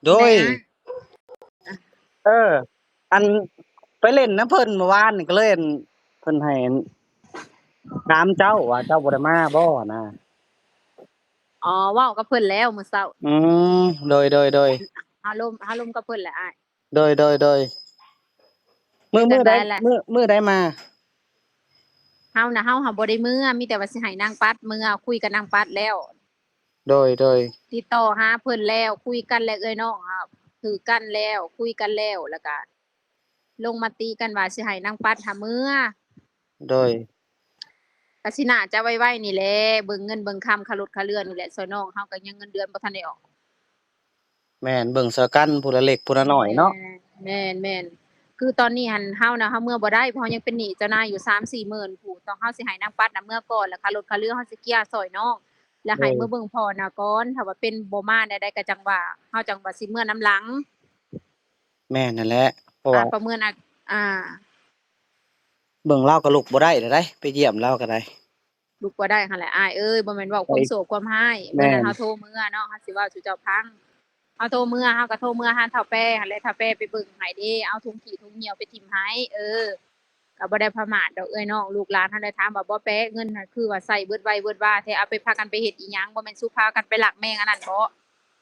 ໂດຍ ແມ່ນ ເອີ ອັນ ໄປຫຼິ້ນນຳເພິ່ນມື້ວານນີ້ ກໍເລີຍ ອັນ ເພິ່ນໃຫ້ ອັນ ຖາມເຈົ້າວ່າເຈົ້າບໍ່ໄດ້ມາບໍ່ນະ? ອໍ ເວົ້າກັບເພິ່ນແລ້ວມື້ເຊົ້າ. ອືມ ໂດຍໆໆ ເຮົາລົມ ເຮົາລົມກັບເພິ່ນແຫຼະອ້າຍ. ໂດຍໆໆ ມື້ ມື້ໃດ ມື້ໃດມາ? ເຮົານະ ເຮົາຫາບໍ່ໄດ້ເມືອ ມີແຕ່ວ່າຊິໃຫ້ນາງປັດເມືອ ຄຸຍກັບນາງປັດແລ້ວ. ໂດຍໆ ຕິດຕໍ່ຫາເພິ່ນແລ້ວ ຄຸຍກັນແລ້ວ ເອື້ອຍນ້ອງຫາຖືກກັນແລ້ວ ຄຸຍກັນແລ້ວ ແລ້ວກະລົງມະຕິກັນວ່າຊິໃຫ້ນາງປັດຫາເມືອ. ໂດຍ ກະຊິໜ້າຈະໄວໆນີ້ແຫຼະ ເບິ່ງເງິນເບິ່ງຄຳ ຄ່າລົດຄ່າເຮືອນນີ້ແຫຼະ ຊ່ອຍນ້ອງເຮົາກໍຍັງເງິນເດືອນບໍ່ທັນໄດ້ອອກ. ແມ່ນ ເບິ່ງຊ່ອຍກັນຜູ້ລະເລັກຜູ້ລະນ້ອຍເນາະ. ແມ່ນໆໆ ຄືຕອນນີ້ຫັ້ນ ເຮົານະ ເຮົາເມືອບໍ່ໄດ້ ເພາະເຮົາຍັງເປັນໜີ້ເຈົ້ານາຍຢູ່ສາມສີ່ໝື່ນພຸ້ນ ຕ້ອງ ເຮົາຊິໃຫ້ນາງປັດນະເມືອກ່ອນ ແລ້ວຄ່າລົດຄ່າເຮືອເຮົາຊິເກຍຊ່ອຍນ້ອງ ແລ້ວໃຫ້ ໂດຍ ເມືອເບິ່ງພໍ່ນະກ່ອນ ຖ້າວ່າເປັນບໍ່ມາແນວໃດກໍຈັ່ງວ່າ ເຮົາຈັ່ງວ່າຊິເມືອນຳຫຼັງ. ແມ່ນຫັ້ນແຫຼະ ເພາະວ່າ ປະເມີນອາ ອ່າ ເບິ່ງລາວກໍລຸກບໍ່ໄດ້ແລ້ວໃດ໋ ໄປຢ້ຽມລາວກໍໄດ້. ລຸກບໍ່ໄດ້ຫັ້ນແຫຼະອ້າຍເອີຍ ບໍ່ແມ່ນເວົ້າຄວາມຊົ່ວຄວາມຮ້າຍ. ແມ່ນ ມື້ນັ້ນເຮົາໂທເມືອເນາະ ເຮົາຊິເວົ້າສູ່ເຈົ້າຟັງ ເຮົາໂທເມືອ ເຮົາກໍໂທເມືອຫາທ້າວແປຫັ້ນແຫຼະ ທ້າວແປໄປເບິ່ງໃຫ້ເດ້ ເອົາຖົງຂີ້ຖົງຫ່ຽວໄປຖິ້ມໃຫ້ ເອີ ກໍບໍ່ໄດ້ປະໝາດດອກເອື້ອຍນ້ອງ ລູກຫຼານເຮົາໄດ້ຖາມວ່າ ບໍ່ແປ ເງິນຫັ້ນຄືວ່າໃຊ້ເບິດໄວເບິດວາແທ້ ເອົາໄປພາກັນໄປເຮັດອີ່ຫຍັງ ບໍ່ແມ່ນສຸພາກັນໄປລັກແມງອັນນັ້ນບໍ?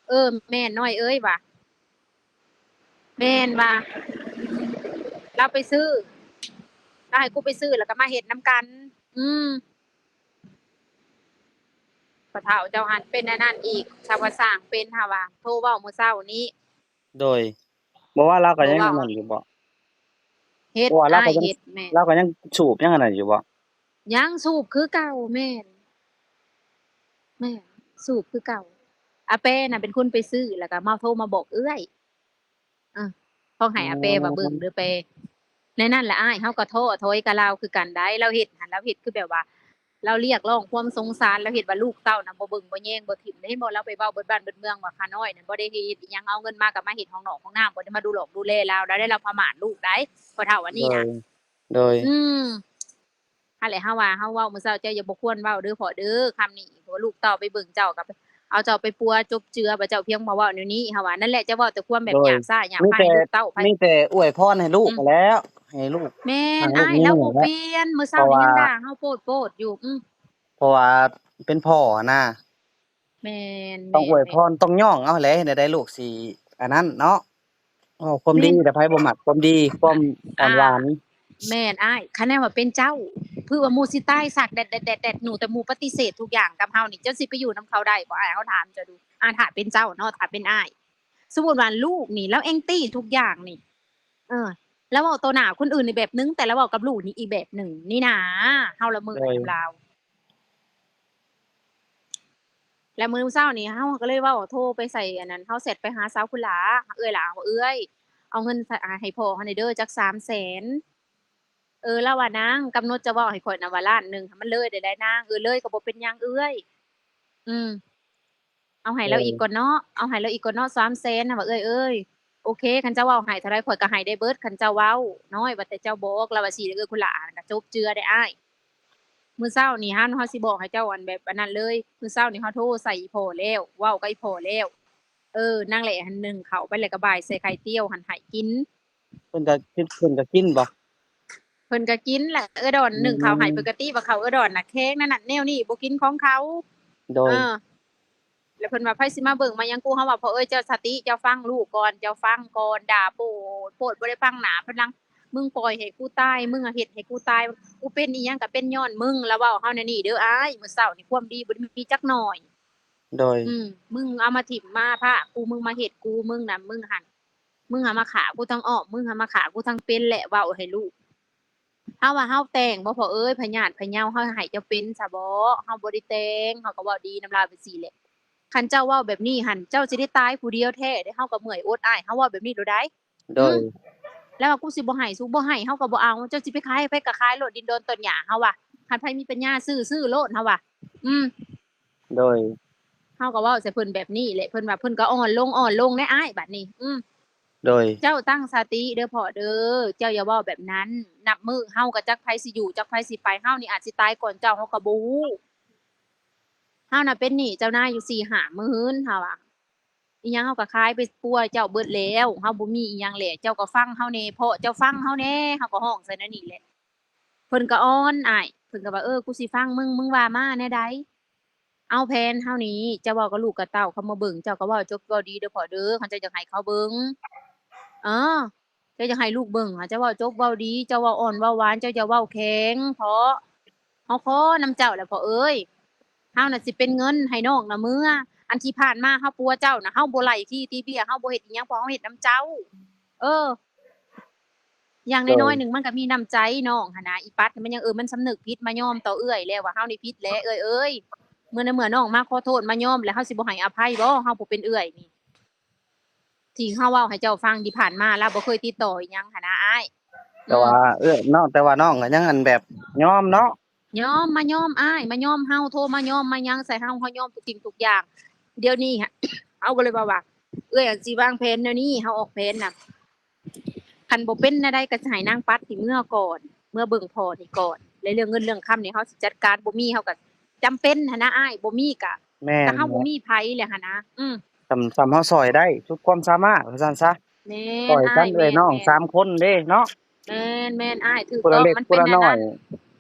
ເອີ ແມ່ນນ້ອຍເອີຍວ່າ ແມ່ນວ່າ ລາວໄປຊື້ ລາວໃຫ້ກູໄປຊື້ ແລ້ວກໍມາເຮັດນຳກັນ. ອືມ ພໍ່ເຖົ້າເຈົ້າຫັ້ນເປັນແນວນັ້ນອີກ ຊາວວ່າສ້າງເປັນຫາວ່າ ໂທເວົ້າມື້ເຊົ້ານີ້. ໂດຍ ບໍ່ວ່າລາວກໍຍັງອັນນັ້ນຢູ່ບໍ? ເຮັດ ລາວກໍຍັງ ເຮັດ ແມ່ນ ລາວກໍຍັງສູບຍັງອັນນັ້ນຢູ່ບໍ? ຍັງສູບຄືເກົ່າ. ແມ່ນ ແມ່ນ ສູບຄືເກົ່າ. ອາແປນະເປັນຄົນໄປຊື້ ແລ້ວກໍມາໂທມາບອກເອື້ອຍ. ເອີ ເພາະໃຫ້ອາແປວ່າເບິ່ງເດີແປ. ແນວນັ້ນແຫຼະອ້າຍ ເຮົາກໍທໍ້ຖອຍກັບລາວຄືກັນໄດ໋. ລາວເຮັດຫັ້ນ ລາວເຮັດຄືແບບວ່າ ລາວລຽກຮ້ອງຄວາມສົງສານ ລາວເຮັດວ່າລູກເຕົ້ານະບໍ່ເບິ່ງບໍ່ແຍງບໍ່ຖິ້ມ. ເຫັນບໍ່ ລາວໄປເວົ້າເບິດບ້ານເບິດເມືອງວ່າຂ້ານ້ອຍນັ້ນບໍ່ໄດ້ເຮັດອີ່ຫຍັງ ເອົາເງິນມາກໍມາເຮັດຫ້ອງນອກຫ້ອງນ້ຳ ບໍ່ໄດ້ມາດູຫຼອກດູແລລາວ ລາວໄດ້ລາວປະໝາດລູກໄດ໋ ພໍ່ເຖົ້າອັນນີ້ນະ. ໂດຍ ໂດຍ ອືມ ຫັ້ນແຫຼະ ເຮົາວ່າ ເຮົາເວົ້າມື້ເຊົ້າ ເຈົ້າຢ່າບໍ່ຄວນເວົ້າເດີພໍ່ເດີ ຄຳນີ້ ເພາະວ່າລູກເຕົ້າໄປເບິ່ງເຈົ້າ ກໍເອົາເຈົ້າໄປປົວຈົບເຈືອ ວ່າເຈົ້າພຽງມາເວົ້າແນວນີ້ ເຮົາວ່າ ນັ້ນແຫຼະ ເຈົ້າເວົ້າແຕ່ຄວາມແບບ ໂດຍ ຫຍາບຊ້າຫຍາບ ມີແຕ່ ໃຫ້ລູກເຕົ້າໃຜ ມີແຕ່ອວຍພອນໃຫ້ລູກ ອືມ ຫັ້ນແຫຼ້ວ ໃຫ້ລູກ ແມ່ນ ອ້າຍ ລາວບໍ່ປ່ຽນ ມື້ເຊົ້ານີ້ຍັງດ່າເຮົາໂປດໆຢູ່. ອືມ ເພາະວ່າເປັນພໍ່ຫັ້ນນາ. ແມ່ນ ຕ້ອງອວຍພອນ ແມ່ນ ຕ້ອງຍ້ອງເອົາແຫຼະ ເຮັດແນວໃດລູກຊິອັນນັ້ນເນາະ. ເວົ້າຄວາມດີ ແມ່ນ ແຕ່ໃຜບໍ່ມັກຄວາມດີ ຄວາມອ່ອນຫວານ. ແມ່ນອ້າຍ ຄັນແນວວ່າເປັນເຈົ້າ ຄືວ່າໝູ່ຊິຕາຍຊັກແດດໆໆ ໜູ ແຕ່ໝູ່ປະຕິເສດທຸກຢ່າງກັບເຮົານີ້ ເຈົ້າຊິໄປຢູ່ນຳເຂົາໄດ້ບໍ່ອ້າຍ? ເຮົາຖາມເຈົ້າດູ. ອ່າ ຖ້າເປັນເຈົ້າເນາະ ຖ້າເປັນອ້າຍ ສົມມຸດວ່າລູກນີ້ລາວແອງຕີທຸກຢ່າງນີ້ ເອີ ລາວເວົ້າຕໍ່ໜ້າຄົນອື່ນນີ້ແບບໜຶ່ງ ແຕ່ລາວເວົ້າກັບລູກນີ້ອີກແບບໜຶ່ງນີ້ນາ ເຮົາລະເມີນນຳລາວ. ແລ້ວມື້ເຊົ້ານີ້ເຮົາກໍເລີຍເວົ້າ ໂທໄປໃສ່ອັນນັ້ນ ເຮົາແຊັດໄປຫາສາວຄຸນຫຼ້າ ເອື້ອຍຫຼ້າວ່າ ເອື້ອຍ ເອົາເງິນໃຫ້ພໍ່ເຮົາແດ່ເດີ ຈັກສາມແສນ. ເອີ ລາວວ່າ ນາງ ກຳນົດຈະເວົ້າໃຫ້ຂ້ອຍນະວ່າລ້ານໜຶ່ງ ມັນເລີຍໄດ້ໃດນາງ. ເອີ ເລີຍກໍບໍ່ເປັນຫຍັງເອື້ອຍ. ອືມ ເອົາໃຫ້ລາວອີກກ່ອນເນາະ ເອີ ເອົາໃຫ້ລາວອີກກ່ອນເນາະ ສາມແສນນະວ່າ ເອື້ອຍເອີຍ. ໂອເຄ ຄັນເຈົ້າເວົ້າໃຫ້ເທົ່າໃດ ຂ້ອຍກໍໃຫ້ໄດ້ເບິດ ຄັນເຈົ້າເວົ້າ. ນ້ອຍວ່າແຕ່ເຈົ້າບອກ ລາວວ່າຊີ້ ເອື້ອຍຄຸນຫຼ້າ ກໍຈົບເຈືອໄດ້ອ້າຍ. ມື້ເຊົ້ານີ້ຫັ້ນ ເຮົາຊິບອກໃຫ້ເຈົ້າ ອັນ ແບບອັນນັ້ນເລີຍ. ມື້ເຊົ້ານີ້ເຮົາໂທໃສ່ອີ່ພໍ່ແລ້ວ ເວົ້າກັບອີ່ພໍ່ແລ້ວ. ເອີ ນາງແຫຼະຫັ້ນ ໜຶ້ງເຂົ້າໄປ ແລ້ວກໍບ່າຍໃສ່ໄຂ່ຕຽວຫັ້ນໃຫ້ກິນ. ເພິ່ນກໍ ເພິ່ນກໍກິນບໍ່? ເພິ່ນກໍກິນແຫຼະ ເອື້ອຍດອນ ອືມ ໜຶ້ງເຂົ້າໃຫ້. ປົກກະຕິວ່າເຂົ້າເອື້ອຍດອນນະແຂງນັ້ນ ແນວນີ້ ບໍ່ກິນຂອງເຂົາ. ໂດຍ ເອີ ແລ້ວເພິ່ນວ່າ ໃຜຊິມາເບິ່ງມາຫຍັງກູ ເຮົາວ່າ ພໍ່ເອີຍ ເຈົ້າສະຕິ ເຈົ້າຟັງລູກກ່ອນ ເຈົ້າຟັງກ່ອນ ດ່າໂປດໂປດ ບໍ່ໄດ້ຟັງໜ້າຟັງຫຼັງ. ມຶງປ່ອຍໃຫ້ກູຕາຍ ມຶງເຮັດໃຫ້ກູຕາຍ ກູເປັນອີ່ຫຍັງກໍເປັນຍ້ອນມຶງ. ລາວເວົ້າເຮົາແນວນີ້ເດີອ້າຍ ມື້ເຊົ້ານີ້ ຄວາມດີບໍ່ໄດ້ມີຈັກໜ້ອຍ. ໂດຍ ອືມ ມຶງເອົາມາຖິ້ມມາພາກກູ ມຶງມາເຮັດກູ ມຶງນະ ມຶງຫັ້ນ ມຶງຫາມາຂ້າກູທັງອ້ອມ ມຶງຫາມາຂ້າກູທັງເປັນ ແລະ ເວົ້າໃຫ້ລູກ ເຮົາວ່າເຮົາແຕ່ງບໍ່ພໍ່ເອີຍ ພະຍາດພະເຍົາ ເຮົາໃຫ້ເຈົ້າເປັນຊະບໍ? ເຮົາບໍ່ໄດ້ແຕ່ງ ເຮົາກໍເວົ້າດີນຳລາວແບບຊີ້ແຫຼະ. ຄັນເຈົ້າເວົ້າແບບນີ້ຫັ້ນ ເຈົ້າຊິໄດ້ຕາຍຜູ້ດຽວແທ້ເດ້. ເຮົາກໍເມື່ອຍອົດອ້າຍ ເຮົາເວົ້າແບບນີ້ໂລດໃດ໋. ໂດຍ ອືມ ແລ້ວວ່າ ກູຊິບໍ່ໃຫ້ ສູບໍ່ໃຫ້ເຮົາກໍບໍ່ເອົາ ເຈົ້າຊິໄປຂາຍໃຜກໍຂາຍໂລດ ດິນດອນຕອນຫຍ້າ ເຮົາວ່າ. ຄັນໃຜມີປັນຍາຊື້ ຊື້ໂລດ ເຮົາວ່າ. ອືມ ໂດຍ ເຮົາກໍເວົ້າໃສ່ເພິ່ນແບບນີ້ແຫຼະ ເພິ່ນວ່າເພິ່ນກໍອ່ອນລົງ ອ່ອນລົງແດ່ອ້າຍ ບາດນີ້. ອືມ ໂດຍ ເຈົ້າຕັ້ງສະຕິເດີພໍ່ເດີ ເຈົ້າຢ່າເວົ້າແບບນັ້ນ. ນັບມື້ເຮົາກໍຈັກໃຜຊິຢູ່ ຈັກໃຜຊິໄປ ເຮົານີ້ອາດຊິຕາຍກ່ອນເຈົ້າ ເຮົາກໍບໍ່ຮູ້. ເຮົານະເປັນໜີ້ເຈົ້ານາຍຢູ່ສີ່ຫ້າໝື່ນ ເຮົາວ່າ ອີ່ຫຍັງເຮົາກໍຂາຍໄປປົວເຈົ້າເບິດແລ້ວ ເຮົາບໍ່ມີອີ່ຫຍັງແຫຼະ ເຈົ້າກໍຟັງເຮົາແດ່ ເພາະເຈົ້າຟັງເຮົາແດ່ ເຮົາກໍຮ້ອງໃສ່ແນວນີ້ແຫຼະ. ເພິ່ນກໍອ່ອນອ້າຍ ເພິ່ນກໍວ່າ ເອີ ກູຊິຟັງມຶງ ມຶງວ່າມາແນວໃດ? ເອົາແຜນເຮົານີ້ ເຈົ້າເວົ້າກັບລູກກັບເຕົ້າເຂົາມາເບິ່ງ ເຈົ້າກໍເວົ້າຈົບເວົ້າດີເດີພໍ່ເດີ ຄັນເຈົ້າຢາກໃຫ້ເຂົາເບິ່ງ ເອີ ເຈົ້າຢາກໃຫ້ລູກເບິ່ງ ເຈົ້າເວົ້າຈົບເວົ້າດີ ເຈົ້າເວົ້າອ່ອນເວົ້າຫວານ ເຈົ້າຢ່າເວົ້າແຂງເພາະ ເຮົາຂໍນຳເຈົ້າແຫຼະພໍ່ເອີຍ ເຮົານະຊິເປັນເງິນໃຫ້ນ້ອງນະເມືອ ອັນທີ່ຜ່ານມາເຮົາປົວເຈົ້ານະ ເຮົາບໍ່ໄລ່ຂີ້ຕີເບ້ຍ ເຮົາບໍ່ເຮັດອີ່ຫຍັງ ເພາະເຮົາເຮັດນຳເຈົ້າ ເອີ ຢ່າງນ້ອຍໆໜຶ່ງມັນກໍມີນ້ຳໃຈນ້ອງຫັ້ນນະ ອີປັດນີ້ມັນຍັງ ເອີ ມັນສຳນຶກຜິດ ມາຍອມຕໍ່ເອື້ອຍແລ້ວວ່າເຮົານີ້ຜິດແຫຼະເອື້ອຍເອີຍ ເມື່ອໃນເມື່ອນ້ອງມາຂໍໂທດມາຍອມແລ້ວ ເຮົາຊິບໍ່ໃຫ້ອະໄພບໍ່ ເຮົາຜູ້ເປັນເອື້ອຍນີ້ ທີ່ເຮົາເວົ້າໃຫ້ເຈົ້າຟັງທີ່ຜ່ານມາ ລາວບໍ່ເຄີຍຕິດຕໍ່ອີ່ຫຍັງຫັ້ນນະອ້າຍ. ແຕ່ວ່າ ອືມ ເອື້ອຍເນາະ ແຕ່ວ່ານ້ອງກໍຍັງອັນແບບຍອມເນາະ ຍອມ ມາຍອມອ້າຍ ມາຍອມເຮົາ ໂທມາຍອມມາຫຍັງໃສ່ເຮົາ ເຮົາຍອມທຸກສິ່ງທຸກຢ່າງ. ດຽວນີ້ ເຮົາກໍເລີຍວ່າ ວ່າ ເອື້ອຍ ອັນຊິວາງແຜນແນວນີ້ ເຮົາອອກແຜນນະ ຄັນບໍ່ເປັນແນວໃດກໍໃຫ້ນາງປັດນີ້ເມືອກ່ອນ ເມືອເບິ່ງພໍ່ນີ້ກ່ອນ ແລະເລື່ອງເງິນເລື່ອງຄຳນີ້ເຮົາຊິຈັດການ ບໍ່ມີເຮົາກໍຈຳເປັນຫັ້ນນະອ້າຍ ບໍ່ມີກໍ ແມ່ນ ກໍເຮົາບໍ່ມີໃຜແຫຼະຫັ້ນນະ ອືມ ສ່ຳ ສ່ຳເຮົາຊ່ອຍໄດ້ສຸດຄວາມສາມາດວ່າຊັ້ນຊະ ແມ່ນ ຊ່ອຍກັນເອື້ອຍນ້ອງສາມຄົນເດ້ເນາະ ແມ່ນໆ ອ້າຍ ຖືກຕ້ອງ ມັນເປັນແນວນັ້ນ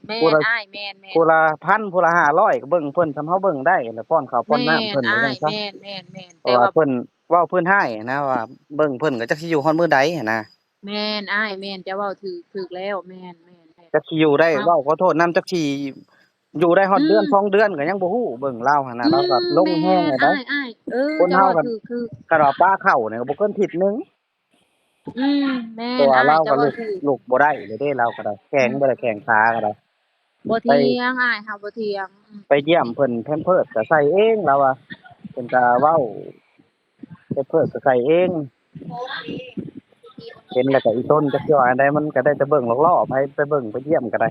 ແມ່ນອ້າຍ ແມ່ນໆ ຜູ້ລະພັນຜູ້ລະຫ້າຮ້ອຍກໍເບິ່ງເພິ່ນສ່ຳເຮົາເບິ່ງໄດ້ແຫຼະ ປ້ອນເຂົ້າປ້ອນນ້ຳເພິ່ນວ່າຊັ້ນຊະ ແມ່ນໆ ແມ່ນໆ ເພາະວ່າເພິ່ນເວົ້າເພິ່ນຮ້າຍນະ ວ່າເບິ່ງເພິ່ນກໍຈັກຊິຢູ່ຮອດມື້ໃດຫັ້ນນະ ແມ່ນອ້າຍ ແມ່ນ ເຈົ້າເວົ້າຖືກ ຖືກແລ້ວ ແມ່ນໆໆ ຈັກຊິຢູ່ໄດ້ ເວົ້າຂໍໂທດນຳ ຈັກຊິຢູ່ໄດ້ຮອດເດືອນສອງເດືອນກໍຍັງບໍ່ຮູ້ ເບິ່ງລາວຫັ້ນນະ ລາວກໍລົງແຮງແລ້ວໄດ໋ ເອີ ຄົນເຮົາກໍ ຄັນວ່າປາເຂົ້ານີ້ກໍບໍ່ເກີນທິດໜຶ່ງ ອືມ ແມ່ນ ເພາະວ່າລາວກໍລຸກ ລຸກບໍ່ໄດ້ເລີຍເດ້ ລາວກໍໄດ້ ແຂງບໍ່ໄດ້ ແຂງຂາກໍໄດ້ ບໍ່ຖຽງອ້າຍ ເຮົາບໍ່ຖຽງ ໄປຢ້ຽມເພິ່ນ ແພມເພີດກໍໃສ່ເອງ ລາວວ່າ ເພິ່ນກໍເວົ້າ ແພມເພີດກໍໃສ່ເອງ ເຫັນແລ້ວກໍອີ່ຕົນ ຈັກຊິວ່າອັນໃດ ມັນກໍໄດ້ແຕ່ເບິ່ງລອກໆ ໃຜໄປເບິ່ງໄປຢ້ຽມກໍໄດ້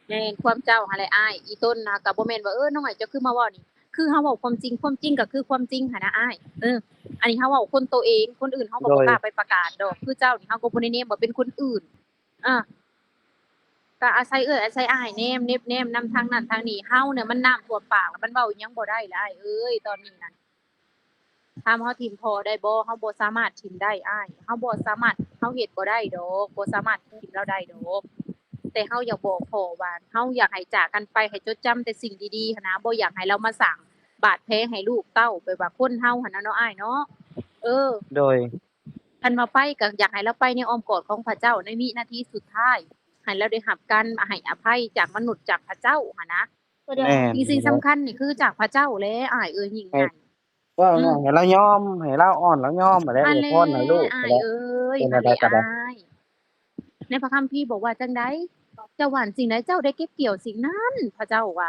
ແມ່ນ ຄວາມເຈົ້າຫັ້ນແຫຼະອ້າຍ ອີ່ຕົນນະ ກໍບໍ່ແມ່ນວ່າ ເອີ ນ້ອງອ້າຍ ເຈົ້າຄືມາເວົ້ານີ້ ຄືເຮົາເວົ້າຄວາມຈິງ ຄວາມຈິງກໍຄືຄວາມຈິງຫັ້ນນະອ້າຍ ເອີ ອັນນີ້ເຮົາເວົ້າຄົນໂຕເອງ ຄົນອື່ນເຮົາກໍບໍ່ກ້າໄປປະກາດດອກ ຄືເຈົ້ານີ້ ເຮົາກໍບໍ່ໄດ້ແນມວ່າເປັນຄົນອື່ນ ອາ ກໍອາໄສເອື້ອຍອາໄສອ້າຍແນມ ເນັບແນມນຳທາງນັ້ນທາງນີ້ ເຮົານີ້ມັນນ້ຳຖ້ວມປາກ ມັນເວົ້າອີ່ຫຍັງບໍ່ໄດ້ແລ້ວອ້າຍເອີຍ ຕອນນີ້ນະ ຖາມເຮົາຖິ້ມພໍ່ໄດ້ບໍ່? ເຮົາບໍ່ສາມາດຖິ້ມໄດ້ອ້າຍ ເຮົາບໍ່ສາມາດ ເຮົາເຮັດບໍ່ໄດ້ດອກ ບໍ່ສາມາດຖິ້ມລາວໄດ້ດອກ ແຕ່ເຮົາຢາກບອກພໍ່ວ່າ ເຮົາຢາກໃຫ້ຈາກກັນໄປ ໃຫ້ຈົດຈຳແຕ່ສິ່ງດີໆຫັ້ນນະ ບໍ່ຢາກໃຫ້ລາວມາສ້າງບາດແຜໃຫ້ລູກເຕົ້າ ແບບວ່າຄົນເຮົາຫັ້ນນະເນາະອ້າຍເນາະ ເອີ ໂດຍ ຄັນວ່າໄປກໍຢາກໃຫ້ລາວໄປໃນອ້ອມກອດຂອງພະເຈົ້າ ໃນວິນາທີສຸດທ້າຍ ໃຫ້ລາວໄດ້ຮັບການໃຫ້ອະໄພຈາກມະນຸດ ຈາກພະເຈົ້າຫັ້ນນະ ແມ່ນ ສິ່ງສຳຄັນນີ້ຄືຈາກພະເຈົ້າແຫຼະອ້າຍເອີຍ ຍິ່ງໃຫຍ່ ເວົ້າງ່າຍ ໃຫ້ລາວຍອມ ໃຫ້ລາວອ່ອນລາວຍອມຫັ້ນແຫຼະ ອວຍພອນໃຫ້ລູກຫັ້ນແຫຼະ ອ້າຍເອີຍ ເປັນແນວໃດກໍໄດ້ ໃນພະຄຳພີບອກວ່າຈັ່ງໃດ? ເຈົ້າຫວ່ານສິ່ງໃດ ເຈົ້າໄດ້ເກັບກ່ຽວສິ່ງນັ້ນ ພະເຈົ້າວ່າ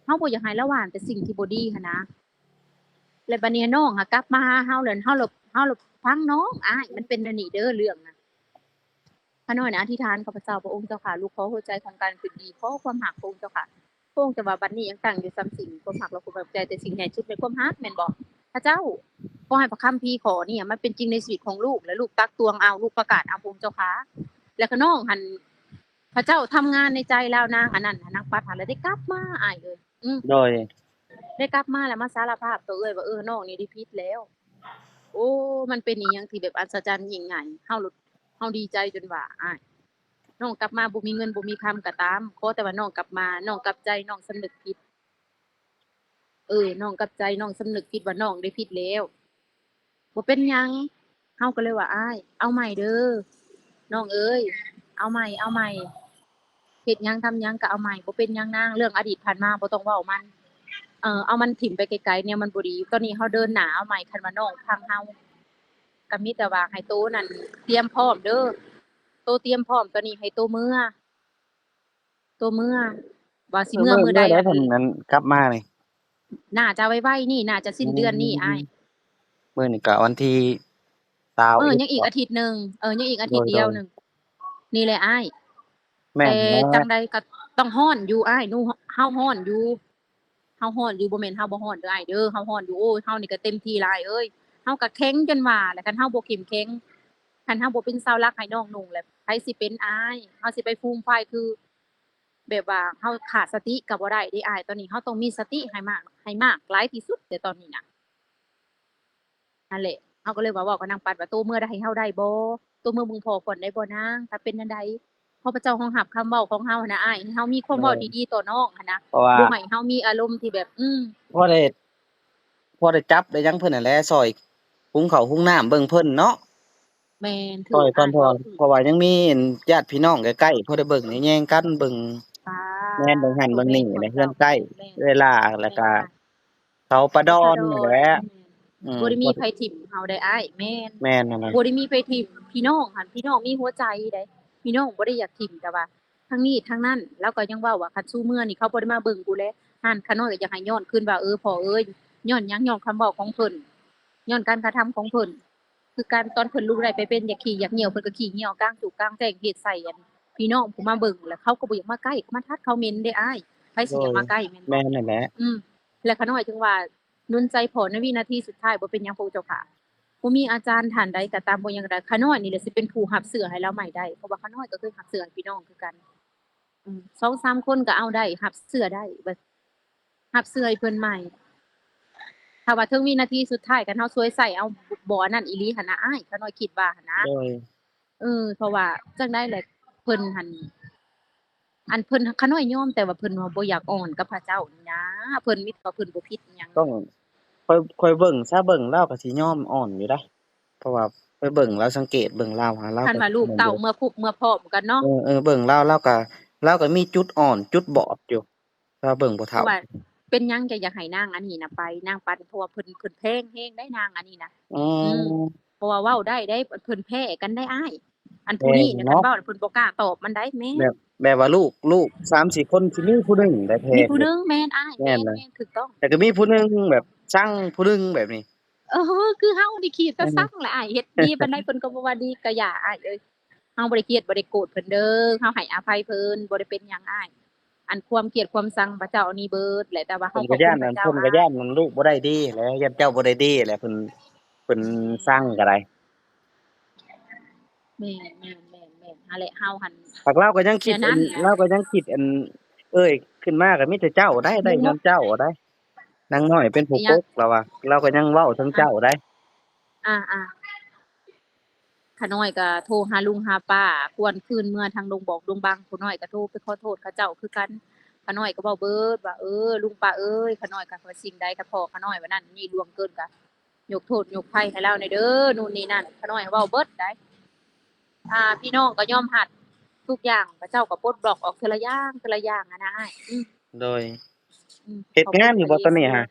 ເຮົາບໍ່ຢາກໃຫ້ລາວຫວ່ານແຕ່ສິ່ງທີ່ບໍ່ດີຫັ້ນນະ ແລະບາດນີ້ນ້ອງຫາກັບມາຫາເຮົາ ແລ້ວເຮົາ ເຮົາ ເຮົາຟັງນ້ອງ ອ້າຍ ມັນເປັນແນວນີ້ເດີເລື່ອງນະ ຂ້ານ້ອຍນະອະທິຖານ ຂ້າພະເຈົ້າ ພະອົງເຈົ້າຂ້າ ລູກຂໍຫົວໃຈຂອງການເປັນດີ ຂໍຄວາມຮັກ ພະອົງເຈົ້າຂ້າ ພະອົງເຈົ້າວ່າ ບັດນີ້ຍັງຕັ້ງຢູ່ສ່ຳສິ່ງ ຄວາມຮັກ ແລະ ຄວາມຂອບໃຈ ແຕ່ສິ່ງໃຫຍ່ສຸດແມ່ນຄວາມຮັກ ແມ່ນບໍ່? ພະເຈົ້າ ຂໍໃຫ້ພະຄຳພີຂໍ້ນີ້ມັນເປັນຈິງໃນຊີວິດຂອງລູກ ແລະ ລູກຕັກຕວງເອົາ ລູກປະກາດເອົາ ພະອົງເຈົ້າຂ້າ ແລ້ວກໍນ້ອງຫັ້ນ ພະເຈົ້າທຳງານໃນໃຈລາວ ນາງອັນນັ້ນ ນາງປັດຫັ້ນ ແລ້ວໄດ້ກັບມາ ອ້າຍເອີຍ ອືມ ໂດຍ ໄດ້ກັບມາແລ້ວມາສາລະພາບຕໍ່ເອື້ອຍວ່າ ເອີ ນ້ອງນີ້ໄດ້ຜິດແລ້ວ ໂອ້ ມັນເປັນອີ່ຫຍັງທີ່ແບບອັດສະຈັນຍິ່ງໃຫຍ່ ເຮົາ ເຮົາດີໃຈຈົນວ່າ ອ້າຍ ນ້ອງກັບມາບໍ່ມີເງິນບໍ່ມີຄຳກໍຕາມ ຂໍແຕ່ວ່ານ້ອງກັບມາ ນ້ອງກັບໃຈ ນ້ອງສຳນຶກຜິດ ເອີ ນ້ອງກັບໃຈ ນ້ອງສຳນຶກຜິດວ່ານ້ອງໄດ້ຜິດແລ້ວ ບໍ່ເປັນຫຍັງ ເຮົາກໍເລີຍວ່າ ອ້າຍ ເອົາໃໝ່ເດີ ນ້ອງເອີຍ ເອົາໃໝ່ ເອົາໃໝ່ ເຮັດຫຍັງທຳຫຍັງກໍເອົາໃໝ່ ບໍ່ເປັນຫຍັງນາງ ເລື່ອງອະດີດຜ່ານມາບໍ່ຕ້ອງເວົ້າມັນ ເອີ ເອົາມັນຖິ້ມໄປໄກໆ ແນວມັນບໍ່ດີ ຕອນນີ້ເຮົາເດີນໜ້າເອົາໃໝ່ ຄັນວ່ານ້ອງຟັງເຮົາ ກໍມີແຕ່ວ່າໃຫ້ໂຕນັ້ນຕຽມພ້ອມເດີ ໂຕຕຽມພ້ອມຕອນນີ້ ໃຫ້ໂຕເມືອ ໂຕເມືອ ວ່າຊິເມືອມື້ໃດ ເອີ ເມື່ອໃດ ອັນ ເພິ່ນ ອັນ ກັບມານີ້ ໜ້າຈະໄວໆນີ້ ໜ້າຈະສິ້ນເດືອນນີ້ ອືມ ອ້າຍ ມື້ນີ້ກະວັນທີຊາວ ເອີ ຍັງອີກອາທິດໜຶ່ງ ເອີ ຍັງອີກອາທິດດຽວໜຶ່ງ ໂດຍໆ ນີ້ແຫຼະອ້າຍ ແມ່ນ ແຕ່ຈັ່ງໃດກໍຕ້ອງຮ້ອນຢູ່ອ້າຍ ໜູ ເຮົາຮ້ອນຢູ່ ເຮົາຮ້ອນຢູ່ ບໍ່ແມ່ນເຮົາບໍ່ຮ້ອນເດີອ້າຍເດີ ເຮົາຮ້ອນຢູ່ ໂອ້ຍ ເຮົານີ້ກໍເຕັມທີ່ລະອ້າຍເອີຍ ເຮົາກໍແຂງຈົນວ່າແຫຼະ ຄັນເຮົາບໍ່ເຂັ້ມແຂງ ຄັນເຮົາບໍ່ເປັນເສົາຫຼັກໃຫ້ນ້ອງນຸ່ງແຫຼະ ໃຜຊິເປັນອ້າຍ ເຮົາຊິໄປຟູມຟາຍຄື ແບບວ່າເຮົາຂາດສະຕິກໍບໍ່ໄດ້ເດ້ອ້າຍ ຕອນນີ້ເຮົາຕ້ອງມີສະຕິໃຫ້ມາກ ໃຫ້ມາກຫຼາຍທີ່ສຸດເດ້ຕອນນີ້ນະ. ຫັ້ນແຫຼະ ເຮົາກໍເລີຍວ່າເວົ້າກັບນາງປັດວ່າ ໂຕເມືອໃຫ້ເຮົາໄດ້ບໍ່? ໂຕເມືອເບິ່ງພໍ່ກ່ອນໄດ້ບໍ່ນາງ? ຖ້າເປັນແນວໃດ ເພາະພະເຈົ້າຮອງຮັບຄຳເວົ້າຂອງເຮົາຫັ້ນນະອ້າຍ ເຮົາມີຄວາມເວົ້າ ເອີ ດີໆຕໍ່ນ້ອງຫັ້ນນະ ເພາະວ່າ ບໍ່ໃຫ້ເຮົາມີອາລົມທີ່ແບບ ອືມ ພໍໄດ້ ພໍໄດ້ຈັບໄດ້ຫຍັງເພິ່ນຫັ້ນແຫຼະ ຊ່ອຍຫຸງເຂົ້າຫຸງນ້ຳເບິ່ງເພິ່ນເນາະ. ແມ່ນ ຖືກ ຊ່ອຍກ່ອນ ອ້າຍ ເພາະວ່າ ເພາະວ່າຍັງມີອັນຍາດພີ່ນ້ອງໃກ້ໆ ພໍໄດ້ເບິ່ງໄດ້ແຍງກັນ ເບິ່ງ ອ່າ ແມ່ນ ເບິ່ງຫັ້ນເບິ່ງນີ້ ແມ່ນ ແລະເຮືອນໃກ້ ແມ່ນ ເອື້ອຍຫຼ້າ ແລ້ວກະ ແມ່ນ ເຂົາປາດອນ ເຂົາປາດອນ ແຫຼະ ອືມ ບໍ່ໄດ້ມີໃຜຖິ້ມເຮົາໄດ໋ອ້າຍ ແມ່ນ ແມ່ນນັ້ນນະ ບໍ່ໄດ້ມີໃຜຖິ້ມ ພີ່ນ້ອງຫັ້ນ ພີ່ນ້ອງມີຫົວໃຈໃດ໋ ພີ່ນ້ອງບໍ່ໄດ້ຢາກຖິ້ມ ແຕ່ວ່າທັງນີ້ທັງນັ້ນ ລາວກໍຍັງເວົ້າວ່າ ຄັນຊູເມືອນີ້ເຂົາບໍ່ໄດ້ມາເບິ່ງຜູ້ແລ ຫັ້ນ ຂ້ານ້ອຍກໍຢາກໃຫ້ຍ້ອນຄືນວ່າ ເອີ ພໍ່ເອີຍ ຍ້ອນຫຍັງ ຍ້ອນຄຳເວົ້າຂອງເພິ່ນ ຍ້ອນການກະທຳຂອງເພິ່ນ ຄືການຕອນເພິ່ນລຸກໄດ້ໄປເປັນຢາກຂີ້ຢາກຍ່ຽວ ເພິ່ນກໍຂີ້ຍ່ຽວກາງຈຸກກາງແຈ້ງເຮັດໃສ່ອັນ ພີ່ນ້ອງຜູ້ມາເບິ່ງ ແລ້ວເຂົາກໍບໍ່ຢາກມາໃກ້ ມາທັດເຂົາເໝັນເດ້ອ້າຍ ໃຜຊິຢາກມາໃກ້ແມ່ນບໍ່? ແມ່ນນັ້ນແຫຼະ ອືມ ແລະຂ້ານ້ອຍຈຶ່ງວ່າໜູນໃຈພໍ່ໃນວິນາທີສຸດທ້າຍ ບໍ່ເປັນຫຍັງພວກເຈົ້າຂ້າ ບໍ່ມີອາຈານທ່ານໃດກໍຕາມ ບໍ່ຫຍັງກໍຕາມ ຂ້ານ້ອຍນີ້ແຫຼະຊິເປັນຜູ້ຮັບເຊື້ອໃຫ້ລາວໃໝ່ໄດ້ ເພາະວ່າຂ້ານ້ອຍກໍເຄີຍຮັບເຊື້ອໃຫ້ພີ່ນ້ອງຄືກັນ ອືມ ສອງສາມຄົນກໍເອົາໄດ້ ຮັບເຊື້ອໄດ້ ແບບ ຮັບເຊື່ອໃຫ້ເພິ່ນໃໝ່ ຖ້າວ່າເຖິງວິນາທີສຸດທ້າຍ ຄັນເຮົາສວຍໃຊ້ເອົາບໍ່ອັນນັ້ນອີ່ຫຼີຫັ້ນນະອ້າຍ ຂ້ານ້ອຍຄິດວ່າຫັ້ນນະ ໂດຍ ເອີ ເພາະວ່າຈັ່ງໃດແຫຼະ ເພິ່ນຫັ້ນ ອັນເພິ່ນ ຂ້ານ້ອຍຍອມ ແຕ່ວ່າເພິ່ນວ່າບໍ່ຢາກອ່ອນກັບພະເຈົ້ານີ້ນາ ເພິ່ນມີແຕ່ວ່າເພິ່ນບໍ່ຜິດຫຍັງ ຕ້ອງ ຂ້ອຍ ຂ້ອຍເບິ່ງຊະ ເບິ່ງລາວກໍຊິຍອມອ່ອນຢູ່ເດ້ ເພາະວ່າຂ້ອຍເບິ່ງລາວ ສັງເກດເບິ່ງລາວ ຫາລາວ ຄັນວ່າລູກເຕົ້າເມືອຄຸບເມືອພ້ອມກັນເນາະ ເອີ ເອີ ເບິ່ງລາວ ລາວກໍ ລາວກໍມີຈຸດອ່ອນ ຈຸດບອດຢູ່ ລາວເບິ່ງບໍ່ເທົ່າ ເພາະວ່າເປັນຫຍັງຈະຢາກໃຫ້ນາງອັນນີ້ນະໄປ ນາງປັດ ເພາະວ່າເພິ່ນ ເພິ່ນແພງແຮງໄດ໋ນາງອັນນີ້ນະ ອືມ ອືມ ເພາະວ່າເວົ້າໄດ້ໄດ໋ ເພິ່ນແພກກັນໄດ໋ອ້າຍ ອັນຜູ້ນີ້ນະ ຄັນເວົ້າເພິ່ນບໍ່ກ້າຕອບມັນໄດ໋ ແມ່ນ ແບບ ແບບວ່າລູກ ລູກສາມສີ່ຄົນ ຊິມີຜູ້ໜຶ່ງໄດ້ແພກ ມີຜູ້ໜຶ່ງ ແມ່ນອ້າຍ ແມ່ນ ແມ່ນ ແມ່ນ ຖືກຕ້ອງ ແຕ່ກໍມີຜູ້ໜຶ່ງແບບຊັງ ຜູ້ໜຶ່ງແບບນີ້ ເອີ ຄືເຮົານີ້ຂີ້ແຕ່ ອືມ ຊັງແຫຼະອ້າຍ ເຮັດດີປານໃດເພິ່ນກໍບໍ່ວ່າດີ ກະຢ່າອ້າຍເອີຍ ເຮົາບໍ່ໄດ້ກຽດບໍ່ໄດ້ໂກດເພິ່ນເດີ ເຮົາໃຫ້ອະໄພເພິ່ນ ບໍ່ໄດ້ເປັນຫຍັງອ້າຍ ອັນຄວາມກຽດຄວາມຊັງພະເຈົ້ານີ້ເບິດແຫຼະ ແຕ່ວ່າເຮົາ ເພິ່ນກໍຢ້ານ ຂອບຄຸນພະເຈົ້າ ເພິ່ນກໍຢ້ານ ຫວາ ລູກບໍ່ໄດ້ດີແຫຼະ ຢ້ານເຈົ້າບໍ່ໄດ້ດີແຫຼະ ເພິ່ນ ເພິ່ນ ແມ່ນ ຊັງກໍໄດ້ ແມ່ນໆໆໆ ຫັ້ນແຫຼະ ເຮົາຫັ້ນ ພວກລາວກໍຍັງຄິດ ລາວກໍຍັງຄິດອັນ ເອີຍ ຂຶ້ນມາກໍມີແຕ່ເຈົ້າໄດ໋ ໄດ້ຍ້ອນເຈົ້າໄດ໋ ນາງນ້ອຍເປັນຜູ້ປົກ ລາວວ່າ ລາວກໍຍັງເວົ້າເຖິງເຈົ້າໄດ໋ ອ່າໆ ຂ້ານ້ອຍກໍໂທຫາລຸງຫາປ້າ ກວນຄືນເມືອທາງດົງບອກດົງບັງ ຜູ້ນ້ອຍກໍໂທໄປຂໍໂທດເຂົາເຈົ້າຄືກັນ ຂ້ານ້ອຍກໍເວົ້າເບິດວ່າ ເອີ ລຸງປ້າເອີຍ ຂ້ານ້ອຍກໍວ່າສິ່ງໃດ ຖ້າພໍ່ຂ້ານ້ອຍວ່ານັ້ນນີ້ລ່ວງເກີນ ກໍຍົກໂທດຍົກໄພໃຫ້ລາວແດ່ເດີ ນູ່ນນີ້ນັ້ນ ຂ້ານ້ອຍເວົ້າເບິດໄດ໋ ອ່າ ພີ່ນ້ອງກໍຍອມຮັບທຸກຢ່າງ ເຂົາເຈົ້າກໍປົດບລັອກອອກເທື່ອລະຢ່າງ ເທື່ອລະຢ່າງຫັ້ນນະອ້າຍ ອືມ ໂດຍ ອືມ ເຮັດງານຢູ່ບໍ່ຕອນນີ້ຫະ?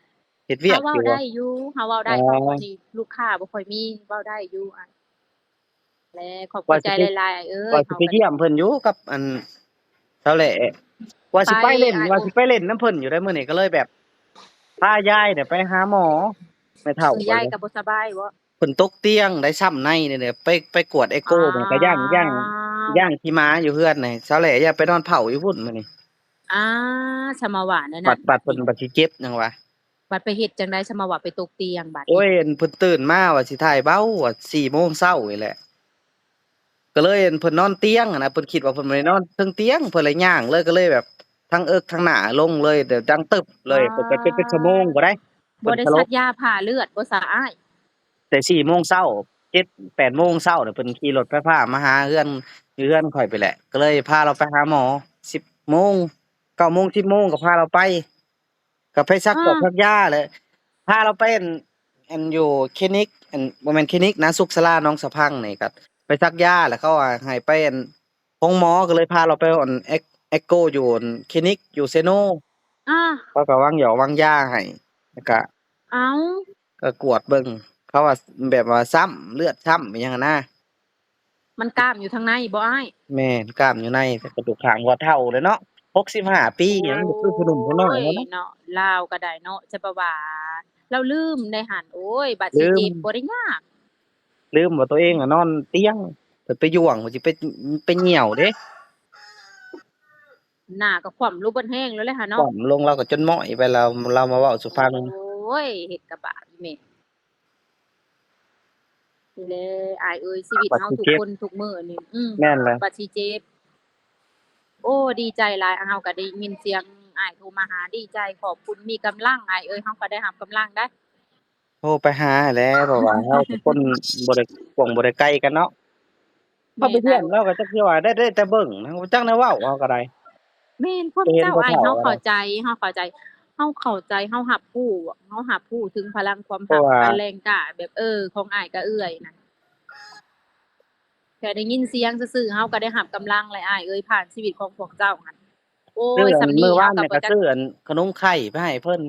ເຮັດວຽກຢູ່ບໍ່? ເຮົາເວົ້າໄດ້ຢູ່ ເຮົາເວົ້າໄດ້ ເພາະວ່ານີ້ລູກຄ້າບໍ່ຄ່ອຍມີ ເວົ້າໄດ້ຢູ່ ອັນ ແລະ ຂອບໃຈຫຼາຍໆ ເອີຍ ວ່າຊິໄປຢ້ຽມເພິ່ນຢູ່ກັບອັນສາວແຫຼ້ ວ່າຊິໄປເຫຼັ້ນ ວ່າຊິໄປເຫຼັ້ນນຳເພິ່ນຢູ່ໃດ໋ ມື້ນີ້ກໍເລີຍແບບພາຍາຍໄປຫາໝໍ ແມ່ເຖົ້າ ຍາຍກໍບໍ່ສະບາຍບໍ່? ເພິ່ນຕົກຕຽງໄດ້ຊ້ຳໃນນີ້ແຫຼະ ໄປ ໄປກວດເອໂກ ອ່າ ກໍຢ້ານ ຢ້ານ ຢ້ານຂີ້ໝາຢູ່ເຮືອນນີ້ ສາວແຫຼ້ຢ້ານໄປນອນເຝົ້າຢູ່ພຸ້ນມື້ນີ້ ອ່າ ສະມາວ່າແນວນັ້ນ ບັດ ບັດເພິ່ນບັດຊິເຈັບຫຍັງວະ ບັດໄປເຮັດຈັ່ງໃດ ສະມາວ່າໄປຕົກຕຽງບັດ ໂອ້ຍ ເພິ່ນຕື່ນມາວ່າຊິຖ່າຍເບົາ ວ່າສີ່ໂມງເຊົ້ານີ້ແຫຼະ ກໍເລີຍ ເພິ່ນນອນຕຽງຫັ້ນນະ ເພິ່ນຄິດວ່າເພິ່ນບໍ່ໄດ້ນອນເທິງຕຽງ ເພິ່ນເລີຍຍ່າງເລີຍ ກໍເລີຍແບບທັງເອິກທັງໜ້າລົງເລີຍ ແບບດັງຕຶບເລີຍ ເພິ່ນກໍເປັນ ເປັນຊົ່ວໂມງພຸ້ນໃດ໋ ບໍ່ໄດ້ສັກຢາຜ່າເລືອດບໍ່ສະອ້າຍ? ແຕ່ສີ່ໂມງເຊົ້າ ເຈັດແປດໂມງເຊົ້າ ເພິ່ນຂີ່ລົດໄຟຟ້າມາຫາເຮືອນ ຢູ່ເຮືອນຂ້ອຍພຸ້ນແຫຼະ ກໍເລີຍພາລາວໄປຫາໝໍ ສິບໂມງ ເກົ້າໂມງ ສິບໂມງ ກໍພາລາວໄປ ກໍໄປສັກຢາ ເອີ ສັກຢາແຫຼະ ພາລາວໄປ ອັນ ອັນຢູ່ຄລີນິກ ອັນ ບໍ່ແມ່ນຄລີນິກນະ ສຸກສາລາໜອງສະພັງນີ້ ກໍໄປສັກຢາ ແລ້ວເຂົາວ່າໃຫ້ໄປ ອັນ ໂຮງໝໍ ກໍເລີຍພາລາວໄປ ອັນ ເອັກ ເອັກໂກ ຢູ່ ອັນ ຄລີນິກຢູ່ເຊໂນ ອ່າ ເຂົາກໍວາງຢາວາງຢາໃຫ້ ແລ້ວກໍ ເອົ້າ ກໍກວດເບິ່ງ ເຂົາວ່າແບບວ່າຊ້ຳ ເລືອດຊ້ຳອີ່ຫຍັງຫັ້ນນະ ມັນກ້າມຢູ່ທາງໃນບໍ່ອ້າຍ? ແມ່ນ ກ້າມຢູ່ໃນ ແຕ່ກະດູກຂ້າງ ເຖົ້າແລ້ວເນາະ ຫົກສິບຫ້າປີ ຍັງບໍ່ຄືຜູ້ໜຸ່ມຜູ້ນ້ອຍເນາະ ໂອ້ຍເນາະ ລາວກໍໄດ້ເນາະ ຈະບໍ່ວ່າ ລາວລືມໄດ້ຫັ້ນ ໂອ້ຍ ບາດຊິເຈັບບໍ່ໄດ້ຍາກ ລືມວ່າຕົວເອງນອນຕຽງ ໄປ ໄປຢວງ ຊິໄປ ໄປຍ່ຽວເດ້ ໜ້າກໍຂວ້ຳລົງເບິດແຮງແລ້ວແຫຼະຫາເນາະ ຂວ້ຳລົງ ລາວກໍຈົນມ້ອຍໄປ ລາວ ລາວມາເວົ້າສູ່ຟັງ ໂອ້ຍ ເຮັດກະບາບອີ່ແມ່ ນີ້ແຫຼະອ້າຍເອີຍ ຊີວິດເຮົາທຸກຄົນທຸກມື້ນີ້ ອືມ ແມ່ນແຫຼະ ບາດຊິເຈັບ ໂອ້ ດີໃຈຫຼາຍ ເຮົາກໍໄດ້ຍິນສຽງອ້າຍໂທມາຫາ ດີໃຈ ຂອບຄຸນ ມີກຳລັງ ອ້າຍເອີຍ ເຮົາກໍໄດ້ຮັບກຳລັງໄດ໋ ໂທໄປຫາແຫຼະ ເພາະວ່າເຮົາກໍຄົນບໍ່ໄດ້ກວ້າງບໍ່ໄດ້ໄກກັນເນາະ. ເຮົາໄປ ແມ່ນ ທ່ຽມລາວກໍຈັກຊິວ່າໄດ້ ໄດ້ແຕ່ເບິ່ງນະ ບໍ່ຈັກແນວເວົ້າເຮົາກໍໄດ້. ແມ່ນ ຄວາມເຈົ້າອ້າຍ ເຮົາເຂົ້າໃຈ ເຮົາເຂົ້າໃຈ ເຮົາເຂົ້າໃຈ ເຮົາຮັບຮູ້ ເຮົາຮັບຮູ້ເຖິງພະລັງຄວາມຮັກ ເພາະວ່າ ອັນແຮງກ້າແບບ ເອີ ຂອງອ້າຍກັບເອື້ອຍນະ. ແຄ່ໄດ້ຍິນສຽງຊື່ໆ ເຮົາກໍໄດ້ຮັບກຳລັງແລ້ວອ້າຍເອີຍ ຜ່ານຊີວິດຂອງພວກເຈົ້າຫັ້ນ. ໂອ້ຍ ສ່ຳນີ້ ມື້ວານນີ້ກໍຊື້ອັນຂະໜົມໄຂ່ໄປໃຫ້ເພິ່ນ.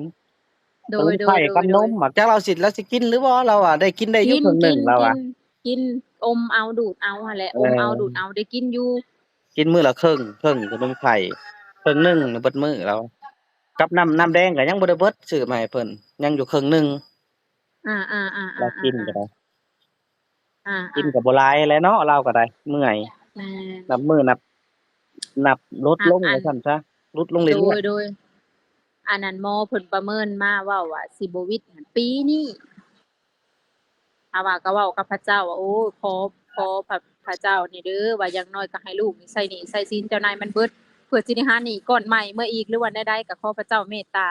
ໂດຍ ຂະໜົມໄຂ່ກັບນົມ ຈັກລາວຊິ ລາວຊິກິນຫຼືບໍ່ ລາວວ່າໄດ້ກິນໄດ້ຢູ່ເຄິ່ງໜຶ່ງ ລາວວ່າ ກິນ ກິນ ອົມເອົາດູດເອົາຫັ້ນແຫຼະ ເອີ ອົມເອົາດູດເອົາ ໄດ້ກິນຢູ່ ກິນມື້ລະເຄິ່ງ ເຄິ່ງຂະໜົມໄຂ່ ເຄິ່ງໜຶ່ງເບິດມື້ລາວ ກັບນ້ຳ ນ້ຳແດງກໍຍັງບໍ່ໄດ້ເບິດ ຊື້ມາໃຫ້ເພິ່ນ ຍັງຢູ່ເຄິ່ງໜຶ່ງ. ອ່າໆໆໆ ລາວກິນກໍໄດ້ ອ່າໆ ກິນກໍບໍ່ຫຼາຍແຫຼະເນາະ ລາວກໍໄດ້ເມື່ອຍ ແມ່ນ ນັບມື້ນັບ ນັບຫຼຸດລົງວ່າຊັ້ນຊະ ຫຼຸດລົງເລື້ອຍໆ. ໂດຍ ໂດຍ ອັນນັ້ນໝໍເພິ່ນປະເມີນມາເວົ້າວ່າຊິບໍ່ຫວິດຫັ້ນປີນີ້ ຫາວ່າກໍເວົ້າກັບພະເຈົ້າວ່າ ໂອ້ ຂໍ ຂໍພະ ພະເຈົ້ານີ້ເດີ ວ່າຢ່າງໜ້ອຍກໍໃຫ້ລູກນີ້ໃຊ້ໜີ້ໃຊ້ສິນເຈົ້ານາຍມັນເບິດ ເພື່ອຊິໄດ້ຫາໜີ້ກ້ອນໃໝ່ເມືອອີກ ຫຼືວ່າແນວໃດ ກໍຂໍພະເຈົ້າເມດຕາ.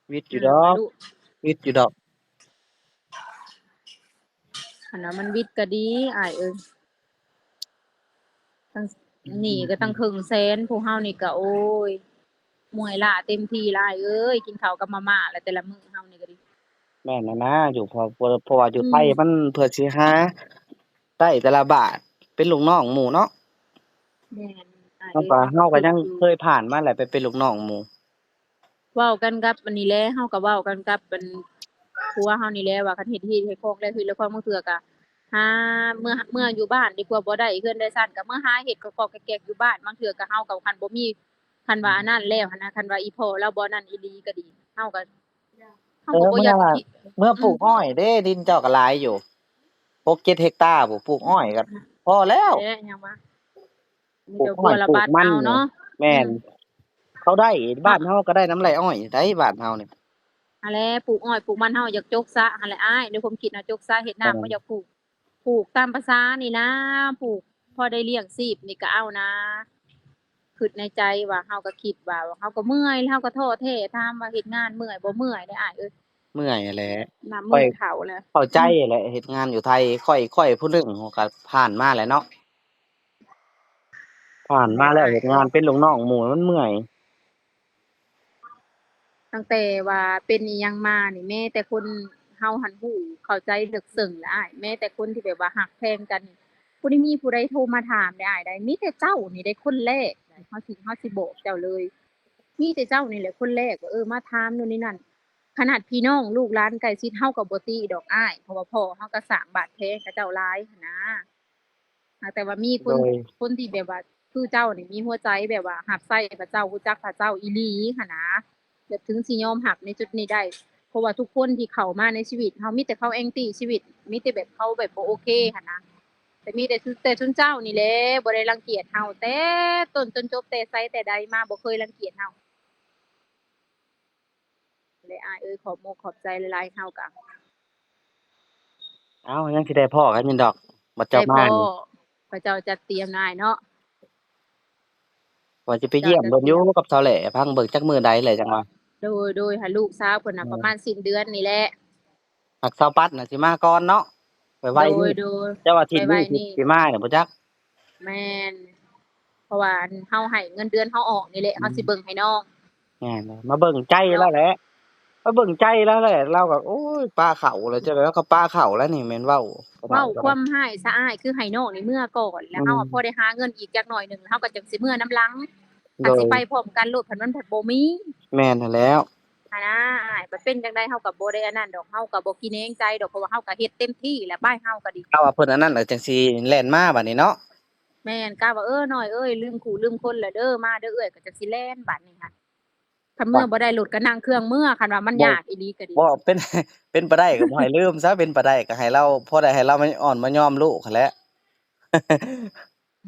ຫວິດຢູ່ດອກ ຫວິດຢູ່ດອກ ຄັນວ່າມັນຫວິດກໍດີອ້າຍເອີຍ ຕັ້ງ ໜີ້ກໍຕັ້ງເຄິ່ງແສນ ພວກເຮົານີ້ກໍ ໂອ້ຍ ເມື່ອຍລ້າເຕັມທີ່ຫຼາຍເອີຍ ກິນເຂົ້າກັບມາມ່າແຫຼະ ແຕ່ລະມື້ເຮົານີ້ກໍດີ. ແມ່ນນະ ຢູ່ ເພາະ ເພາະວ່າຢູ່ໄທມັນເພື່ອຊິຫາໄດ້ແຕ່ລະບາດ ເປັນລູກນ້ອງໝູ່ເນາະ. ແມ່ນ ເຮົາກໍ ເຮົາກໍຍັງເຄີຍຜ່ານມາແຫຼະ ໄປເປັນລູກນ້ອງໝູ່. ເວົ້າກັນກັບອັນນີ້ແຫຼະ ເຮົາກໍເວົ້າກັນກັບອັນຜົວເຮົານີ້ແຫຼະວ່າ ຄັນເຮັດ ເຮັດໃຫ້ຄອກແລ້ວ ເຮັດແລ້ວຄອກ ບາງເທື່ອກໍຫາເມືອ ເມືອຢູ່ບ້ານດີກວ່າ ບໍ່ໄດ້ເຮືອນໄດ້ຊານກໍເມືອຫາເຮັດກອກໆແກກໆຢູ່ບ້ານ. ບາງເທື່ອກໍເຮົາກໍຄັນບໍ່ມີ ຄັນວ່າອັນນັ້ນແລ້ວຫັ້ນນະ ຄັນວ່າອີ່ພໍ່ລາວບໍ່ນັ້ນອີ່ຫຼີກໍດີ ເຮົາກໍ ເຮົາກໍບໍ່ຢາກ ເອີ ເມືອ ເມືອປູກອ້ອຍເດ້ ດິນເຈົ້າກໍຫຼາຍຢູ່ ຫົກເຈັດເຮັກຕາພຸ້ນ ປູກອ້ອຍກໍພໍແລ້ວ ແຫຼະ ຍັງວ່າ ປູກອ້ອຍປູກມັນເນາະ. ແມ່ນ ເຂົາໄດ້ ບ້ານເຮົາກໍໄດ້ນຳໄຮ່ອ້ອຍໄດ໋ ບ້ານເຮົານີ້ ຫັ້ນແຫຼະ ປູກອ້ອຍປູກມັນ ເຮົາຢາກຈົກສະຫັ້ນແຫຼະອ້າຍ ໃນຄວາມຄິດເຮົາ ຈົກສະເຮັດນາ ເອີ ບໍ່ຢາກປູກ ປູກຕາມພາສານີ້ນະ ປູກພໍໄດ້ລ້ຽງຊີບນີ້ກໍເອົານະ. ຄິດໃນໃຈວ່າ ເຮົາກໍຄິດວ່າ ເຮົາກໍເມື່ອຍ ເຮົາກໍທໍ້ແທ້ ຖາມວ່າເຮັດງານເມື່ອຍບໍ່? ເມື່ອຍເດ້ອ້າຍເອີຍ ເມື່ອຍແຫຼະ ນ້ຳມືເຂົ້າແລ້ວ ຂ້ອຍເຂົ້າໃຈແຫຼະ ເຮັດງານຢູ່ໄທ ຂ້ອຍ ຂ້ອຍຜູ້ໜຶ່ງກໍຜ່ານມາແລ້ວເນາະ. ຜ່ານມາແລ້ວ ເຮັດງານເປັນລູກນ້ອງໝູ່ມັນເມື່ອຍ. ຕັ້ງແຕ່ວ່າເປັນອີ່ຫຍັງມານີ້ ແມ້ແຕ່ຄົນເຮົາຫັ້ນຮູ້ເຂົ້າໃຈເລິກເຊິ່ງແຫຼະອ້າຍ ແມ້ແຕ່ຄົນທີ່ແບບວ່າຮັກແພງກັນນີ້ ບໍ່ໄດ້ມີຜູ້ໃດໂທມາຖາມເດ້ອ້າຍເດ້ ມີແຕ່ເຈົ້ານີ້ເດ້ຄົນແລກ ເຮົາຊິ ເຮົາຊິບອກເຈົ້າເລີຍ ມີແຕ່ເຈົ້ານີ້ແຫຼະຄົນແລກວ່າ ເອີ ມາຖາມໂນ່ນນີ້ນັ້ນ. ຂະໜາດພີ່ນ້ອງລູກຫຼານໃກ້ຊິດເຮົາກໍບໍ່ຕິດອກອ້າຍ ເພາະວ່າພໍ່ເຮົາກໍສ້າງບາດແຜໃຫ້ເຂົາເຈົ້າຫຼາຍຫັ້ນນາ. ຫາກແຕ່ວ່າມີຄົນ ໂດຍ ຄົນທີ່ແບບວ່າຄືເຈົ້ານີ້ ມີຫົວໃຈແບບວ່າຮັບໃຊ້ພະເຈົ້າ ຮູ້ຈັກພະເຈົ້າອີ່ຫຼີຫັ້ນນະ ແບບເຖິງຊິຍອມຮັບໃນຈຸດນີ້ໄດ້ ເພາະວ່າທຸກຄົນທີ່ເຂົ້າມາໃນຊີວິດເຮົາ ມີແຕ່ເຂົາແອງຕີຊີວິດ ມີແຕ່ແບບເຂົາແບບບໍ່ໂອເຄຫັ້ນນະ. ແຕ່ມີແຕ່ ແຕ່ຊຸມເຈົ້ານີ້ແຫຼະ ບໍ່ໄດ້ລັງກຽດເຮົາ ແຕ່ຕົ້ນຈົນຈົບ ແຕ່ໃສແຕ່ໃດມາ ບໍ່ເຄີຍລັງກຽດເຮົາ. ແລະອ້າຍເອີຍ ຂອບມຸກຂອບໃຈຫຼາຍໆ ເຮົາກະ ເອົ້າ ຍັງຊິໄດ້ພໍ້ກັນຢູ່ດອກ ບັດເຈົ້າມານີ້ ພະເຈົ້າຈັດຕຽມນາຍເນາະ ວ່າຊິໄປຢ້ຽມເພິ່ນຢູ່ກັບສາວແຫຼ ພັງເບິ່ງຈັກມື້ໃດແຫຼະຈັ່ງວ່າ ໂດຍ ໂດຍ ຫາລູກສາວເພິ່ນນະ ປະມານສິ້ນເດືອນນີ້ແຫຼະ ຫາກສາວປັດນະຊິມາກ່ອນເນາະ ໄວໆນີ້ ໂດຍ ເຈົ້າວ່າທິດນີ້ຊິມານີ້ບໍ່ຈັກ. ແມ່ນ ເພາະວ່າອັນເຮົາໃຫ້ເງິນເດືອນເຮົາອອກນີ້ແຫຼະ ເຮົາຊິເບິ່ງໃຫ້ນ້ອງ ແມ່ນ ມາເບິ່ງໃຈລາວແຫຼະ ມາເບິ່ງໃຈລາວແຫຼະ ລາວກໍ ໂອ້ຍ ປາເຂົ້າແລ້ວ ຈັ່ງໃດລາວກໍປາເຂົ້າແລ້ວນີ້ ແມ່ນເວົ້າ ເວົ້າຄວາມຮ້າຍຊະອ້າຍ ຄືໃຫ້ນ້ອງນີ້ເມືອກ່ອນ ແລ້ວເຮົາພໍໄດ້ຫາເງິນອີກຈັກໜ້ອຍໜຶ່ງ ເຮົາກໍຈັ່ງຊິເມືອນຳຫຼັງ ຄັນຊິໄປພ້ອມກັນໂລດ ພັດມັນພັດບໍ່ມີ ແມ່ນຫັ້ນແຫຼ້ວ ຫັ້ນນະອ້າຍ ມັນເປັນຈັ່ງໃດເຮົາກໍບໍ່ໄດ້ອັນນັ້ນດອກ ເຮົາກໍບໍ່ກິເນງໃຈດອກ ເພາະວ່າເຮົາກໍເຮັດເຕັມທີ່ແລ້ວ ບາຍເຮົາກໍດີ ຖ້າວ່າເພິ່ນອັນນັ້ນແລ້ວຈັ່ງຊິແລ່ນມາບາດນີ້ເນາະ ແມ່ນ ກະວ່າ ເອີ ນ້ອຍເອີຍ ລືມຄູ່ລືມຄົນແລ້ວເດີ ມາເດີເອື້ອຍ ກໍຈັ່ງຊິແລ່ນບາດນີ້ຫັ້ນ ຄັນເມືອບໍ່ໄດ້ລົດກໍນັ່ງເຄື່ອງເມືອ ຄັນວ່າມັນຍາກອີ່ຫຼີກໍດີ ບໍ່ ເປັນ ເປັນໄປໄດ້ກໍບໍ່ໃຫ້ລືມຊະ ເປັນໄປໄດ້ກໍໃຫ້ລາວ ພໍໄດ້ໃຫ້ລາວມາອ່ອນມາຍອມລູກຫັ້ນແຫຼະ.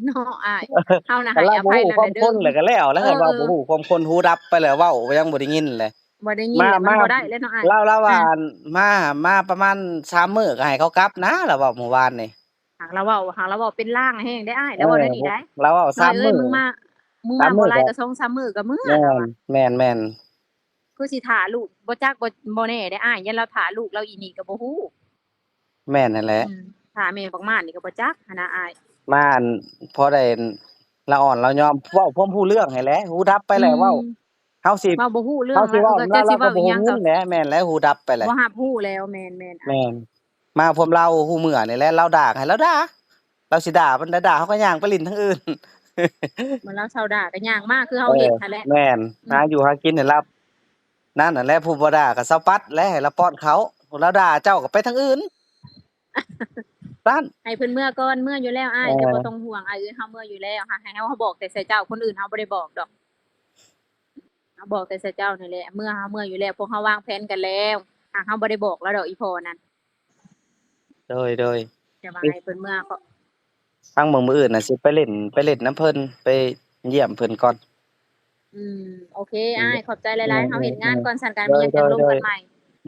ເນາະອ້າຍ ເຮົານະໃຫ້ອະໄພແລ້ວເດີ ຄວາມຄົນແລ້ວກໍແລ້ວແລ້ວ ເອີ ຄັນວ່າບໍ່ຮູ້ຄວາມຄົນ ຫູດັບໄປແລ້ວ ເວົ້າກໍຍັງບໍ່ໄດ້ຍິນເລີຍ ບໍ່ໄດ້ຍິນ ມາ ມັນບໍ່ໄດ້ແລ້ວເນາະອ້າຍ ລາວ ລາວວ່າ ອືມ ມາ ມາປະມານສາມມື້ກໍໃຫ້ເຂົາກັບນະ ລາວເວົ້າມື້ວານນີ້ ຫາກລາວເວົ້າ ຫາກລາວເວົ້າເປັນລາງແຮງເດ້ອ້າຍ ລາວເວົ້າແນວນີ້ໄດ໋ ລາວເວົ້າສາມມື້ ເອີຍ ມຶງມາ ມຶງມາບໍ່ຫຼາຍກໍສອງສາມມື້ກໍເມືອ ແມ່ນ ແມ່ນໆ. ເ ຄືຊິຖ້າລູກ ບໍ່ຈັກ ບໍ່ ບໍ່ແນ່ເດ້ອ້າຍ ຢ້ານລາວຖ້າລູກລາວອີ່ນີ້ກໍບໍ່ຮູ້. ແມ່ນຫັ້ນແຫຼະ ອືມ ຖ້າແມ່ບັກໝານນີ້ກໍບໍ່ຈັກຫັ້ນນະອ້າຍ. ມາອັນ ພໍໄດ້ລະອ່ອນລະຍອມ ເວົ້າພວມຮູ້ເລື່ອງຫັ້ນແຫຼະ ຫູດັບໄປແຫຼະ ອືມ ເວົ້າ ເຮົາຊິ ເວົ້າບໍ່ຮູ້ເລື່ອງ ເຮົາຊິເວົ້ານຳລາວ ລາວກໍບໍ່ຮູ້ຫຍັງແຫຼະ ແມ່ນແຫຼະ ຫູດັບໄປແຫຼະ ບໍ່ຮັບຮູ້ແລ້ວ. ແມ່ນໆ ແມ່ນ ມາພວມລາວຫູເມື່ອນີ້ແຫຼະ ລາວດ່າໃຫ້ລາວດ່າ ລາວຊິດ່າປານໃດດ່າ ເຮົາກໍຍ່າງໄປຫຼິ້ນທາງອື່ນ ເມື່ອລາວເຊົາດ່າກໍຍ່າງມາຄືເຮົາເຮັດຫັ້ນແຫຼະ. ແມ່ນ ອືມ ຫາຢູ່ຫາກິນໃຫ້ລາວ ນັ້ນຫັ້ນແຫຼະ ຜູ້ບໍ່ດ່າກໍຊາວປັດແຫຼະ ໃຫ້ລາວປ້ອນເຂົ້າ ຜູ້ລາວດ່າເຈົ້າກໍໄປທາງອື່ນ ຊັ້ນ ໃຫ້ເພິ່ນເມືອກ່ອນ ເມືອຢູ່ແລ້ວອ້າຍ ເອີ ເຈົ້າບໍ່ຕ້ອງຫ່ວງ ອ້າຍເອີຍ ເຮົາເມືອຢູ່ແລ້ວ ໃຫ້ເຮົາບອກແຕ່ໃສ່ເຈົ້າ ຄົນອື່ນເຮົາບໍ່ໄດ້ບອກດອກ ເຮົາບອກແຕ່ໃສ່ເຈົ້ານີ້ແຫຼະ ເມືອ ເຮົາເມືອຢູ່ແລ້ວ ພວກເຮົາວາງແຜນກັນແລ້ວ ຫາກເຮົາບໍ່ໄດ້ບອກລາວດອກ ອີພໍ່ນັ້ນ ໂດຍ ໂດຍ ແຕ່ວ່າໃຫ້ເພິ່ນເມືອກໍ ທາງມື້ອື່ນນະຊິໄປຫຼິ້ນ ໄປຫຼິ້ນນຳເພິ່ນ ໄປຢ້ຽມເພິ່ນກ່ອນ. ອືມ ໂອເຄອ້າຍ ຂອບໃຈຫຼາຍໆ ເຮົາເຮັດງານກ່ອນ ຊັ້ນກໍມີຫຍັງຈັ່ງລົມກັນໃໝ່.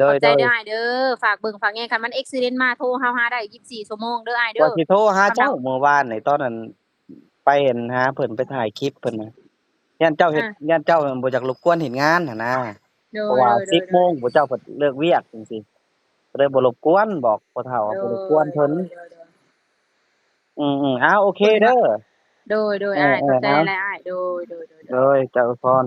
ຂອບໃຈເດີອ້າຍເດີ ຝາກເບິ່ງຝາກແຍງ ຄັນມັນເອັກຊິເດັນມາໂທຫາເຮົາໄດ້ ຊາວສີ່ຊົ່ວໂມງເດີອ້າຍເດີ. ວ່າຊິໂທຫາເຈົ້າມື້ວານນີ້ ຕອນນັ້ນໄປຫາເພິ່ນ ໄປຖ່າຍຄລິບເພິ່ນນະ ຢ້ານເຈົ້າເຮັດ ຢ້ານເຈົ້າບໍ່ຢາກລົບກວນເຮັດງານຫັ້ນນະ ເພາະວ່າສິບໂມງພວກເຈົ້າເພິ່ນເລີກວຽກຈັ່ງຊີ້ ກໍເລີຍບໍ່ລົບກວນ ບອກພໍ່ເຖົ້າບໍ່ລົບກວນເພິ່ນ. ອືມໆ ອ້າວ ໂອເຄເດີ. ໂດຍໆ ອ້າຍ ຂອບໃຈຫຼາຍໆ ອ້າຍ. ໂດຍໆ ໂດຍໆ ເຈົ້າອວຍພອນ.